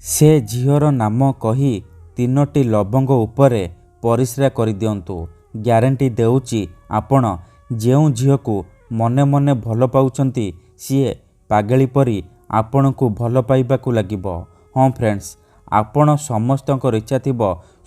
ସେ ଝିଅର ନାମ କହି ତିନୋଟି ଲବଙ୍ଗ ଉପରେ ପରିସ୍ରା କରିଦିଅନ୍ତୁ। ଗ୍ୟାରେଣ୍ଟି ଦେଉଛି, ଆପଣ ଯେଉଁ ଝିଅକୁ ମନେ ମନେ ଭଲ ପାଉଛନ୍ତି, ସିଏ ପାଗେଳି ପରି ଆପଣଙ୍କୁ ଭଲ ପାଇବାକୁ ଲାଗିବ। ହଁ ଫ୍ରେଣ୍ଡସ୍, ଆପଣ ସମସ୍ତଙ୍କର ଇଚ୍ଛା ଥିବ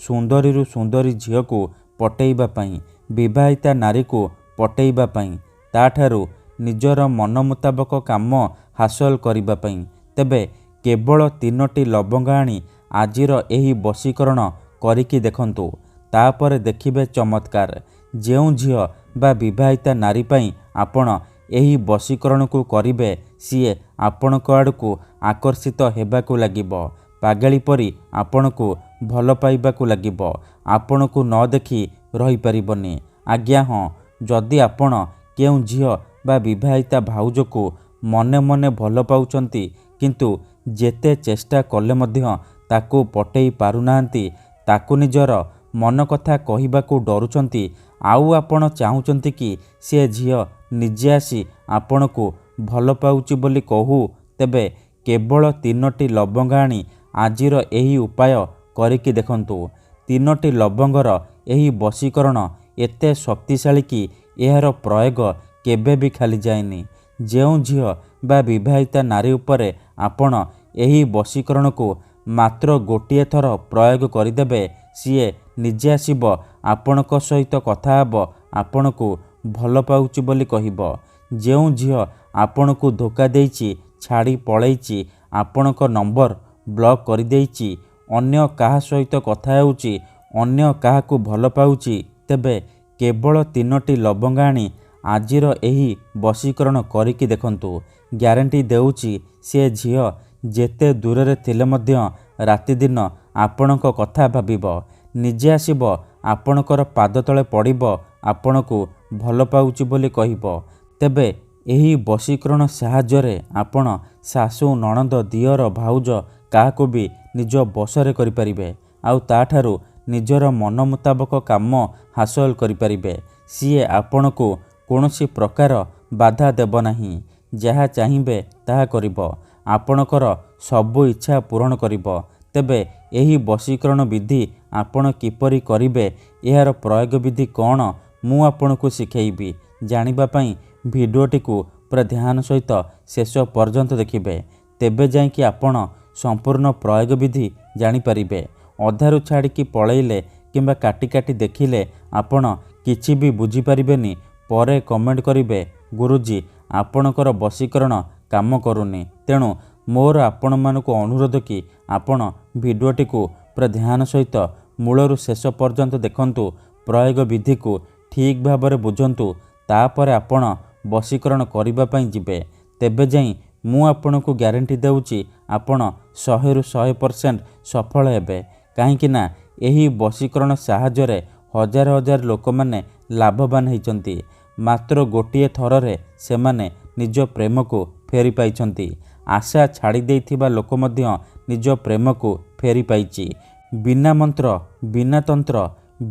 ସୁନ୍ଦରୀରୁ ସୁନ୍ଦରୀ ଝିଅକୁ ପଟେଇବା ପାଇଁ, ବିବାହିତା ନାରୀକୁ ପଟେଇବା ପାଇଁ, ତା'ଠାରୁ ନିଜର ମନ ମୁତାବକ କାମ ହାସଲ କରିବା ପାଇଁ। ତେବେ କେବଳ ତିନୋଟି ଲବଙ୍ଗ ଆଣି ଆଜିର ଏହି ବଶୀକରଣ କରିକି ଦେଖନ୍ତୁ, ତାପରେ ଦେଖିବେ ଚମତ୍କାର। ଯେଉଁ ଝିଅ ବା ବିବାହିତା ନାରୀ ପାଇଁ ଆପଣ ଏହି ବଶୀକରଣକୁ କରିବେ, ସିଏ ଆପଣଙ୍କ ଆଡ଼କୁ ଆକର୍ଷିତ ହେବାକୁ ଲାଗିବ, ପାଗେଳି ପରି ଆପଣଙ୍କୁ ଭଲ ପାଇବାକୁ ଲାଗିବ, ଆପଣଙ୍କୁ ନ ଦେଖି ରହିପାରିବନି। ଆଜ୍ଞା ହଁ, ଯଦି ଆପଣ କେଉଁ ଝିଅ ବା ବିବାହିତା ଭାଉଜକୁ ମନେ ମନେ ଭଲ ପାଉଛନ୍ତି, କିନ୍ତୁ ଯେତେ ଚେଷ୍ଟା କଲେ ମଧ୍ୟ ତାକୁ ପଟେଇ ପାରୁନାହାନ୍ତି, ତାକୁ ନିଜର ମନ କଥା କହିବାକୁ ଡରୁଛନ୍ତି, ଆଉ ଆପଣ ଚାହୁଁଛନ୍ତି କି ସେ ଝିଅ ନିଜେ ଆସି ଆପଣଙ୍କୁ ଭଲ ପାଉଛି ବୋଲି କହୁ, ତେବେ କେବଳ ତିନୋଟି ଲବଙ୍ଗ ଆଣି ଆଜିର ଏହି ଉପାୟ କରିକି ଦେଖନ୍ତୁ। ତିନୋଟି ଲବଙ୍ଗର ଏହି ବଶୀକରଣ ଏତେ ଶକ୍ତିଶାଳୀ କି ଏହାର ପ୍ରୟୋଗ କେବେ ବି ଖାଲି ଯାଏନି। ଯେଉଁ ଝିଅ ବା ବିବାହିତା ନାରୀ ଉପରେ ଆପଣ ଏହି ବଶୀକରଣକୁ ମାତ୍ର ଗୋଟିଏ ଥର ପ୍ରୟୋଗ କରିଦେବେ, ସିଏ ନିଜେ ଆସିବ, ଆପଣଙ୍କ ସହିତ କଥା ହେବ, ଆପଣଙ୍କୁ ଭଲ ପାଉଛି ବୋଲି କହିବ। ଯେଉଁ ଝିଅ ଆପଣଙ୍କୁ ଧୋକା ଦେଇଛି, ଛାଡ଼ି ପଳେଇଛି, ଆପଣଙ୍କ ନମ୍ବର ବ୍ଲକ୍ କରିଦେଇଛି, ଅନ୍ୟ କାହା ସହିତ କଥା ହେଉଛି, ଅନ୍ୟ କାହାକୁ ଭଲ ପାଉଛି, ତେବେ କେବଳ ତିନୋଟି ଲବଙ୍ଗ ଆଣି ଆଜିର ଏହି ବଶୀକରଣ କରିକି ଦେଖନ୍ତୁ। ଗ୍ୟାରେଣ୍ଟି ଦେଉଛି, ସେ ଝିଅ ଯେତେ ଦୂରରେ ଥିଲେ ମଧ୍ୟ ରାତିଦିନ ଆପଣଙ୍କ କଥା ଭାବିବ, ନିଜେ ଆସିବ, ଆପଣଙ୍କର ପାଦ ତଳେ ପଡ଼ିବ, ଆପଣଙ୍କୁ ଭଲ ପାଉଛି ବୋଲି କହିବ। ତେବେ ଏହି ବଶୀକରଣ ସାହାଯ୍ୟରେ ଆପଣ ଶାଶୁ, ନଣନ୍ଦ, ଦିଅର, ଭାଉଜ କାହାକୁ ବି ନିଜ ବଶରେ କରିପାରିବେ, ଆଉ ତା'ଠାରୁ ନିଜର ମନ ମୁତାବକ କାମ ହାସଲ କରିପାରିବେ। ସିଏ ଆପଣଙ୍କୁ କୌଣସି ପ୍ରକାର ବାଧା ଦେବ ନାହିଁ, ଯାହା ଚାହିଁବେ ତାହା କରିବ, ଆପଣଙ୍କର ସବୁ ଇଚ୍ଛା ପୂରଣ କରିବ। ତେବେ ଏହି ବଶୀକରଣ ବିଧି ଆପଣ କିପରି କରିବେ, ଏହାର ପ୍ରୟୋଗ ବିଧି କ'ଣ, ମୁଁ ଆପଣଙ୍କୁ ଶିଖେଇବି। ଜାଣିବା ପାଇଁ ଭିଡ଼ିଓଟିକୁ ପୁରା ଧ୍ୟାନ ସହିତ ଶେଷ ପର୍ଯ୍ୟନ୍ତ ଦେଖିବେ, ତେବେ ଯାଇକି ଆପଣ ସମ୍ପୂର୍ଣ୍ଣ ପ୍ରୟୋଗ ବିଧି ଜାଣିପାରିବେ। ଅଧାରୁ ଛାଡ଼ିକି ପଳେଇଲେ କିମ୍ବା କାଟି କାଟି ଦେଖିଲେ ଆପଣ କିଛି ବି ବୁଝିପାରିବେନି। ପରେ କମେଣ୍ଟ କରିବେ, ଗୁରୁଜୀ ଆପଣଙ୍କର ବଶୀକରଣ କାମ କରୁନି। ତେଣୁ ମୋର ଆପଣମାନଙ୍କୁ ଅନୁରୋଧ କି ଆପଣ ଭିଡ଼ିଓଟିକୁ ପୁରା ଧ୍ୟାନ ସହିତ ମୂଳରୁ ଶେଷ ପର୍ଯ୍ୟନ୍ତ ଦେଖନ୍ତୁ, ପ୍ରୟୋଗ ବିଧିକୁ ଠିକ୍ ଭାବରେ ବୁଝନ୍ତୁ, ତାପରେ ଆପଣ ବଶୀକରଣ କରିବା ପାଇଁ ଯିବେ। ତେବେ ଯାଇ ମୁଁ ଆପଣଙ୍କୁ ଗ୍ୟାରେଣ୍ଟି ଦେଉଛି, ଆପଣ 100ରୁ 100% ସଫଳ ହେବେ। କାହିଁକି ନା ଏହି ବଶୀକରଣ ସାହାଯ୍ୟରେ ହଜାର ହଜାର ଲୋକମାନେ ଲାଭବାନ ହେଇଛନ୍ତି। ମାତ୍ର ଗୋଟିଏ ଥରରେ ସେମାନେ ନିଜ ପ୍ରେମକୁ ଫେରି ପାଇଛନ୍ତି। ଆଶା ଛାଡ଼ି ଦେଇଥିବା ଲୋକ ମଧ୍ୟ ନିଜ ପ୍ରେମକୁ ଫେରି ପାଇଛି। ବିନା ମନ୍ତ୍ର, ବିନା ତନ୍ତ୍ର,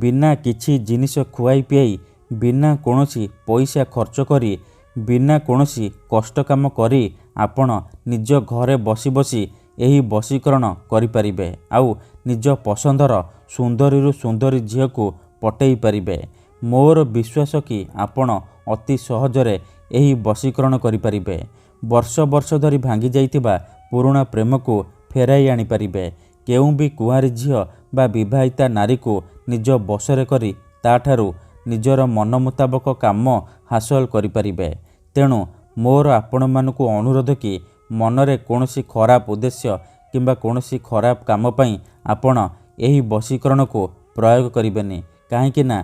ବିନା କିଛି ଜିନିଷ ଖୁଆଇ ପିଆଇ, ବିନା କୌଣସି ପଇସା ଖର୍ଚ୍ଚ କରି, ବିନା କୌଣସି କଷ୍ଟ କାମ କରି ଆପଣ ନିଜ ଘରେ ବସି ବସି ଏହି ବଶୀକରଣ କରିପାରିବେ, ଆଉ ନିଜ ପସନ୍ଦର ସୁନ୍ଦରୀରୁ ସୁନ୍ଦରୀ ଝିଅକୁ ପଟେଇ ପାରିବେ। ମୋର ବିଶ୍ୱାସ କି ଆପଣ ଅତି ସହଜରେ ଏହି ବଶୀକରଣ କରିପାରିବେ, ବର୍ଷ ବର୍ଷ ଧରି ଭାଙ୍ଗି ଯାଇଥିବା ପୁରୁଣା ପ୍ରେମକୁ ଫେରାଇ ଆଣିପାରିବେ, କେଉଁ ବି କୁଆଁରୀ ଝିଅ ବା ବିବାହିତା ନାରୀକୁ ନିଜ ବଶରେ କରି ତା'ଠାରୁ ନିଜର ମନ ମୁତାବକ କାମ ହାସଲ କରିପାରିବେ। ତେଣୁ ମୋର ଆପଣମାନଙ୍କୁ ଅନୁରୋଧ କି ମନରେ କୌଣସି ଖରାପ ଉଦ୍ଦେଶ୍ୟ କିମ୍ବା କୌଣସି ଖରାପ କାମ ପାଇଁ ଆପଣ ଏହି ବଶୀକରଣକୁ ପ୍ରୟୋଗ କରିବେନି। କାହିଁକି ନା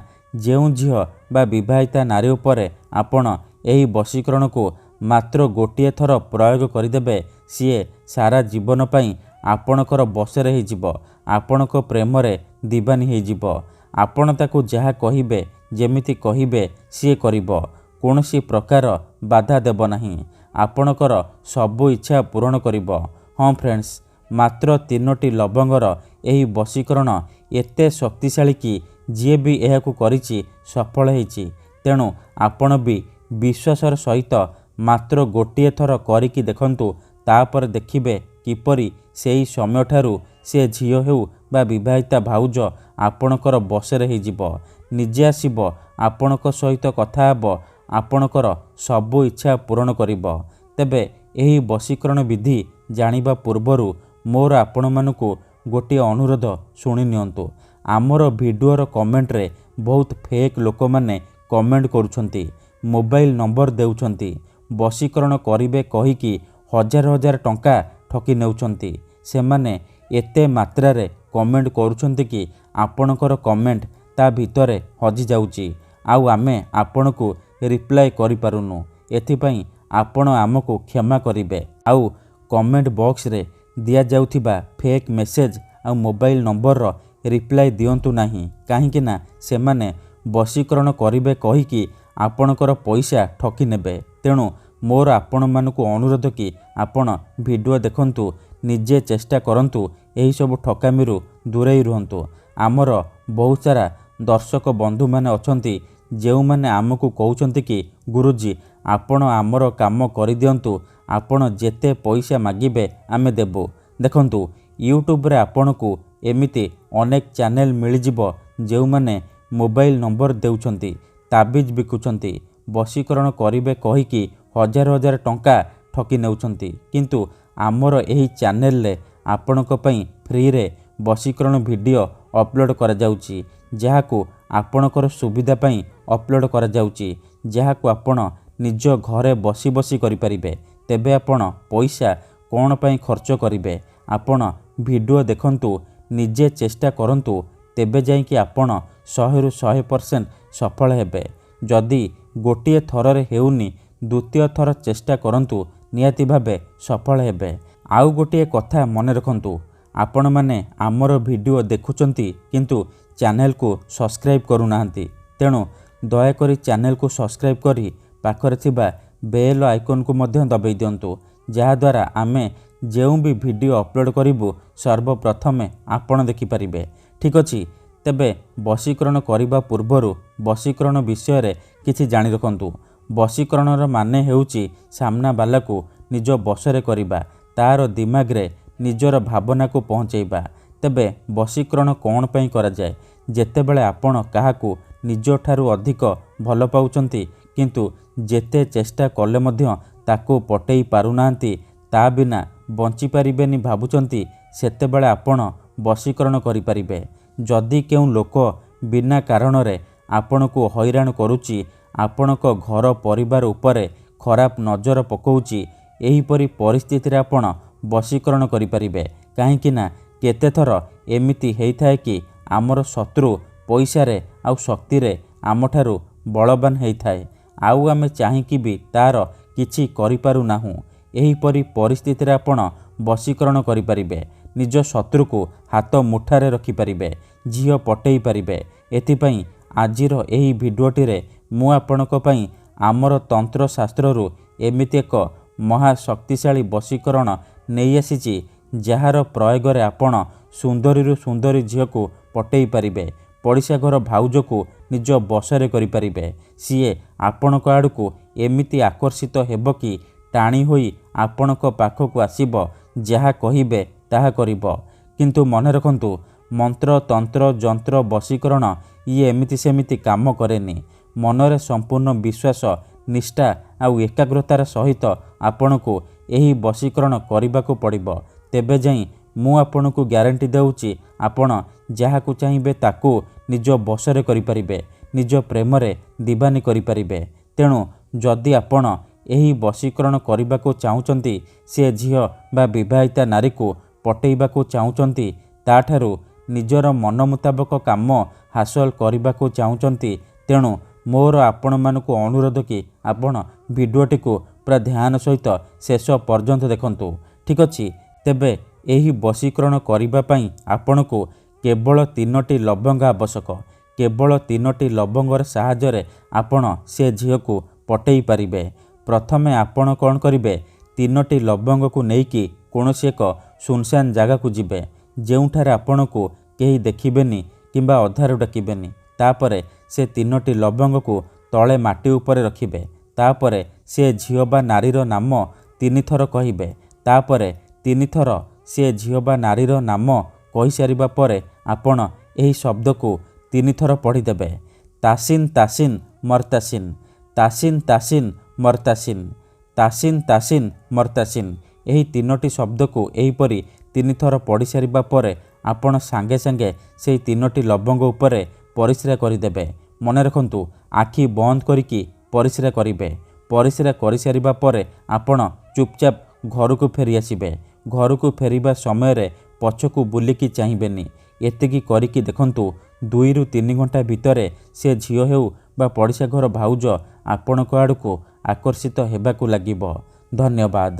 ଯେଉଁ ଝିଅ ବା ବିବାହିତା ନାରୀ ଉପରେ ଆପଣ ଏହି ବଶୀକରଣକୁ ମାତ୍ର ଗୋଟିଏ ଥର ପ୍ରୟୋଗ କରିଦେବେ, ସିଏ ସାରା ଜୀବନ ପାଇଁ ଆପଣଙ୍କର ବଶରେ ହେଇଯିବ, ଆପଣଙ୍କ ପ୍ରେମରେ ଦିବାନୀ ହେଇଯିବ। ଆପଣ ତାକୁ ଯାହା କହିବେ, ଯେମିତି କହିବେ ସିଏ କରିବ, କୌଣସି ପ୍ରକାର ବାଧା ଦେବ ନାହିଁ, ଆପଣଙ୍କର ସବୁ ଇଚ୍ଛା ପୂରଣ କରିବ। ହଁ ଫ୍ରେଣ୍ଡସ୍, ମାତ୍ର ତିନୋଟି ଲବଙ୍ଗର ଏହି ବଶୀକରଣ ଏତେ ଶକ୍ତିଶାଳୀ କି ଯିଏ ବି ଏହାକୁ କରିଛି ସଫଳ ହେଇଛି। ତେଣୁ ଆପଣ ବି ବିଶ୍ୱାସର ସହିତ ମାତ୍ର ଗୋଟିଏ ଥର କରିକି ଦେଖନ୍ତୁ, ତାପରେ ଦେଖିବେ କିପରି ସେହି ସମୟଠାରୁ ସେ ଝିଅ ହେଉ ବା ବିବାହିତା ଭାଉଜ ଆପଣଙ୍କର ବଶରେ ହେଇଯିବ। ନିଜେ ଆସିବ, ଆପଣଙ୍କ ସହିତ କଥା ହେବ, ଆପଣଙ୍କର ସବୁ ଇଚ୍ଛା ପୂରଣ କରିବ। ତେବେ ଏହି ବଶୀକରଣ ବିଧି ଜାଣିବା ପୂର୍ବରୁ ମୋର ଆପଣମାନଙ୍କୁ ଗୋଟିଏ ଅନୁରୋଧ ଶୁଣି ନିଅନ୍ତୁ। ଆମର ଭିଡ଼ିଓର କମେଣ୍ଟରେ ବହୁତ ଫେକ୍ ଲୋକମାନେ କମେଣ୍ଟ କରୁଛନ୍ତି, ମୋବାଇଲ ନମ୍ବର ଦେଉଛନ୍ତି, ବଶୀକରଣ କରିବେ କହିକି ହଜାର ହଜାର ଟଙ୍କା ଠକି ନେଉଛନ୍ତି। ସେମାନେ ଏତେ ମାତ୍ରାରେ କମେଣ୍ଟ କରୁଛନ୍ତି କି ଆପଣଙ୍କର କମେଣ୍ଟ ତା ଭିତରେ ହଜିଯାଉଛି, ଆଉ ଆମେ ଆପଣଙ୍କୁ ରିପ୍ଲାଏ କରିପାରୁନୁ। ଏଥିପାଇଁ ଆପଣ ଆମକୁ କ୍ଷମା କରିବେ। ଆଉ କମେଣ୍ଟ ବକ୍ସରେ ଦିଆଯାଉଥିବା ଫେକ୍ ମେସେଜ୍ ଆଉ ମୋବାଇଲ ନମ୍ବରର ରିପ୍ଲାଏ ଦିଅନ୍ତୁ ନାହିଁ, କାହିଁକି ନା ସେମାନେ ବଶୀକରଣ କରିବେ କହିକି ଆପଣଙ୍କର ପଇସା ଠକି ନେବେ। ତେଣୁ ମୋର ଆପଣମାନଙ୍କୁ ଅନୁରୋଧ କି ଆପଣ ଭିଡ଼ିଓ ଦେଖନ୍ତୁ, ନିଜେ ଚେଷ୍ଟା କରନ୍ତୁ, ଏହିସବୁ ଠକାମିରୁ ଦୂରେଇ ରୁହନ୍ତୁ। ଆମର ବହୁତ ସାରା ଦର୍ଶକ ବନ୍ଧୁମାନେ ଅଛନ୍ତି ଯେଉଁମାନେ ଆମକୁ କହୁଛନ୍ତି କି ଗୁରୁଜୀ ଆପଣ ଆମର କାମ କରିଦିଅନ୍ତୁ, ଆପଣ ଯେତେ ପଇସା ମାଗିବେ ଆମେ ଦେବୁ। ଦେଖନ୍ତୁ, ୟୁଟ୍ୟୁବରେ ଆପଣଙ୍କୁ ଏମିତି ଅନେକ ଚ୍ୟାନେଲ୍ ମିଳିଯିବ ଯେଉଁମାନେ ମୋବାଇଲ ନମ୍ବର ଦେଉଛନ୍ତି, ତାବିଜ ବିକୁଛନ୍ତି, ବଶୀକରଣ କରିବେ କହିକି ହଜାର ହଜାର ଟଙ୍କା ଠକି ନେଉଛନ୍ତି। କିନ୍ତୁ ଆମର ଏହି ଚ୍ୟାନେଲରେ ଆପଣଙ୍କ ପାଇଁ ଫ୍ରିରେ ବଶୀକରଣ ଭିଡ଼ିଓ ଅପଲୋଡ଼ କରାଯାଉଛି, ଯାହାକୁ ଆପଣଙ୍କର ସୁବିଧା ପାଇଁ ଅପଲୋଡ଼ କରାଯାଉଛି, ଯାହାକୁ ଆପଣ ନିଜ ଘରେ ବସି ବସି କରିପାରିବେ। ତେବେ ଆପଣ ପଇସା କ'ଣ ପାଇଁ ଖର୍ଚ୍ଚ କରିବେ? ଆପଣ ଭିଡ଼ିଓ ଦେଖନ୍ତୁ, ନିଜେ ଚେଷ୍ଟା କରନ୍ତୁ, ତେବେ ଯାଇକି ଆପଣ 100ରୁ 100% ସଫଳ ହେବେ। ଯଦି ଗୋଟିଏ ଥରରେ ହେଉନି, ଦ୍ୱିତୀୟ ଥର ଚେଷ୍ଟା କରନ୍ତୁ, ନିହାତି ଭାବେ ସଫଳ ହେବେ। ଆଉ ଗୋଟିଏ କଥା ମନେ ରଖନ୍ତୁ, ଆପଣମାନେ ଆମର ଭିଡ଼ିଓ ଦେଖୁଛନ୍ତି କିନ୍ତୁ ଚ୍ୟାନେଲକୁ ସବସ୍କ୍ରାଇବ୍ କରୁନାହାନ୍ତି। ତେଣୁ ଦୟାକରି ଚ୍ୟାନେଲକୁ ସବସ୍କ୍ରାଇବ୍ କରି ପାଖରେ ଥିବା ବେଲ୍ ଆଇକନ୍କୁ ମଧ୍ୟ ଦବାଇ ଦିଅନ୍ତୁ, ଯାହାଦ୍ୱାରା ଆମେ ଯେଉଁ ବି ଭିଡ଼ିଓ ଅପଲୋଡ଼ କରିବୁ ସର୍ବପ୍ରଥମେ ଆପଣ ଦେଖିପାରିବେ। ଠିକ୍ ଅଛି, ତେବେ ବଶୀକରଣ କରିବା ପୂର୍ବରୁ ବଶୀକରଣ ବିଷୟରେ କିଛି ଜାଣି ରଖନ୍ତୁ। ବଶୀକରଣର ମାନେ ହେଉଛି ସାମ୍ନାବାଲାକୁ ନିଜ ବଶରେ କରିବା, ତା'ର ଦିମାଗରେ ନିଜର ଭାବନାକୁ ପହଞ୍ଚାଇବା। ତେବେ ବଶୀକରଣ କ'ଣ ପାଇଁ କରାଯାଏ? ଯେତେବେଳେ ଆପଣ କାହାକୁ ନିଜଠାରୁ ଅଧିକ ଭଲ ପାଉଛନ୍ତି, କିନ୍ତୁ ଯେତେ ଚେଷ୍ଟା କଲେ ମଧ୍ୟ ତାକୁ ପଟେଇ ପାରୁନାହାନ୍ତି, ତା ବିନା ବଞ୍ଚିପାରିବେନି ଭାବୁଛନ୍ତି, ସେତେବେଳେ ଆପଣ ବଶୀକରଣ କରିପାରିବେ। ଯଦି କେଉଁ ଲୋକ ବିନା କାରଣରେ ଆପଣଙ୍କୁ ହଇରାଣ କରୁଛି, ଆପଣଙ୍କ ଘର ପରିବାର ଉପରେ ଖରାପ ନଜର ପକାଉଛି, ଏହିପରି ପରିସ୍ଥିତିରେ ଆପଣ ବଶୀକରଣ କରିପାରିବେ। କାହିଁକି ନା କେତେଥର ଏମିତି ହେଇଥାଏ କି ଆମର ଶତ୍ରୁ ପଇସାରେ ଆଉ ଶକ୍ତିରେ ଆମଠାରୁ ବଳବାନ ହେଇଥାଏ, ଆଉ ଆମେ ଚାହିଁକି ବି ତା'ର କିଛି କରିପାରୁନାହୁଁ। ଏହିପରି ପରିସ୍ଥିତିରେ ଆପଣ ବଶୀକରଣ କରିପାରିବେ, ନିଜ ଶତ୍ରୁକୁ ହାତ ମୁଠାରେ ରଖିପାରିବେ, ଝିଅ ପଟେଇ ପାରିବେ। ଏଥିପାଇଁ ଆଜିର ଏହି ଭିଡ଼ିଓଟିରେ ମୁଁ ଆପଣଙ୍କ ପାଇଁ ଆମର ତନ୍ତ୍ରଶାସ୍ତ୍ରରୁ ଏମିତି ଏକ ମହା ଶକ୍ତିଶାଳୀ ବଶୀକରଣ ନେଇ ଆସିଛି, ଯାହାର ପ୍ରୟୋଗରେ ଆପଣ ସୁନ୍ଦରୀରୁ ସୁନ୍ଦରୀ ଝିଅକୁ ପଟେଇ ପାରିବେ, ପଡ଼ିଶା ଘର ଭାଉଜକୁ ନିଜ ବଶରେ କରିପାରିବେ। ସିଏ ଆପଣଙ୍କ ଆଡ଼କୁ ଏମିତି ଆକର୍ଷିତ ହେବ କି ଟାଣି ହୋଇ ଆପଣଙ୍କ ପାଖକୁ ଆସିବ, ଯାହା କହିବେ ତାହା କରିବ। କିନ୍ତୁ ମନେ ରଖନ୍ତୁ, ମନ୍ତ୍ର ତନ୍ତ୍ର ଯନ୍ତ୍ର ବଶୀକରଣ ଇଏ ଏମିତି ସେମିତି କାମ କରେନି। ମନରେ ସମ୍ପୂର୍ଣ୍ଣ ବିଶ୍ୱାସ, ନିଷ୍ଠା ଆଉ ଏକାଗ୍ରତାର ସହିତ ଆପଣଙ୍କୁ ଏହି ବଶୀକରଣ କରିବାକୁ ପଡ଼ିବ। ତେବେ ଯାଇ ମୁଁ ଆପଣଙ୍କୁ ଗ୍ୟାରେଣ୍ଟି ଦେଉଛି, ଆପଣ ଯାହାକୁ ଚାହିଁବେ ତାକୁ ନିଜ ବଶରେ କରିପାରିବେ, ନିଜ ପ୍ରେମରେ ଦିବାନୀ କରିପାରିବେ। ତେଣୁ ଯଦି ଆପଣ ଏହି ବଶୀକରଣ କରିବାକୁ ଚାହୁଁଛନ୍ତି, ସେ ଝିଅ ବା ବିବାହିତା ନାରୀକୁ ପଟେଇବାକୁ ଚାହୁଁଛନ୍ତି, ତା'ଠାରୁ ନିଜର ମନ ମୁତାବକ କାମ ହାସଲ କରିବାକୁ ଚାହୁଁଛନ୍ତି, ତେଣୁ ମୋର ଆପଣମାନଙ୍କୁ ଅନୁରୋଧ କି ଆପଣ ଭିଡ଼ିଓଟିକୁ ପୁରା ଧ୍ୟାନ ସହିତ ଶେଷ ପର୍ଯ୍ୟନ୍ତ ଦେଖନ୍ତୁ। ଠିକ୍ ଅଛି, ତେବେ ଏହି ବଶୀକରଣ କରିବା ପାଇଁ ଆପଣଙ୍କୁ କେବଳ 3ଟି ଲବଙ୍ଗ ଆବଶ୍ୟକ। କେବଳ 3ଟି ଲବଙ୍ଗର ସାହାଯ୍ୟରେ ଆପଣ ସେ ଝିଅକୁ ପଟେଇ ପାରିବେ। ପ୍ରଥମେ ଆପଣ କ'ଣ କରିବେ? 3ଟି ଲବଙ୍ଗକୁ ନେଇକି କୌଣସି ଏକ ସୁନସାନ ଜାଗାକୁ ଯିବେ, ଯେଉଁଠାରେ ଆପଣଙ୍କୁ କେହି ଦେଖିବେନି କିମ୍ବା ଅଧାରୁ ଡାକିବେନି। ତାପରେ ସେ 3ଟି ଲବଙ୍ଗକୁ ତଳେ ମାଟି ଉପରେ ରଖିବେ। ତାପରେ ସେ ଝିଅ ବା ନାରୀର ନାମ 3 ଥର କହିବେ। ତାପରେ 3 ଥର ସେ ଝିଅ ବା ନାରୀର ନାମ କହିସାରିବା ପରେ ଆପଣ ଏହି ଶବ୍ଦକୁ 3 ଥର ପଢ଼ିଦେବେ। ତାସିନ୍ ତାସିନ୍ ମର୍ତାସିନ୍, ତାସିନ୍ ତାସିନ୍ ମର୍ତାସିନ୍, ତାସିନ୍ ତାସିନ୍ ମର୍ତାସିନ୍। ଏହି ତିନୋଟି ଶବ୍ଦକୁ ଏହିପରି 3 ଥର ପଢ଼ିସାରିବା ପରେ ଆପଣ ସାଙ୍ଗେ ସାଙ୍ଗେ ସେହି ତିନୋଟି ଲବଙ୍ଗ ଉପରେ ପରିସ୍ରା କରିଦେବେ। ମନେ ରଖନ୍ତୁ, ଆଖି ବନ୍ଦ କରିକି ପରିସ୍ରା କରିବେ। ପରିସ୍ରା କରିସାରିବା ପରେ ଆପଣ ଚୁପଚାପ ଘରକୁ ଫେରିଆସିବେ। ଘରକୁ ଫେରିବା ସମୟରେ ପଛକୁ ବୁଲିକି ଚାହିଁବେନି। ଏତିକି କରିକି ଦେଖନ୍ତୁ, 2ରୁ 3 ଘଣ୍ଟା ଭିତରେ ସେ ଝିଅ ହେଉ ବା ପଡ଼ିଶା ଘର ଭାଉଜ ଆପଣଙ୍କ ଆଡ଼କୁ ଆକର୍ଷିତ ହେବାକୁ ଲାଗିବ। ଧନ୍ୟବାଦ।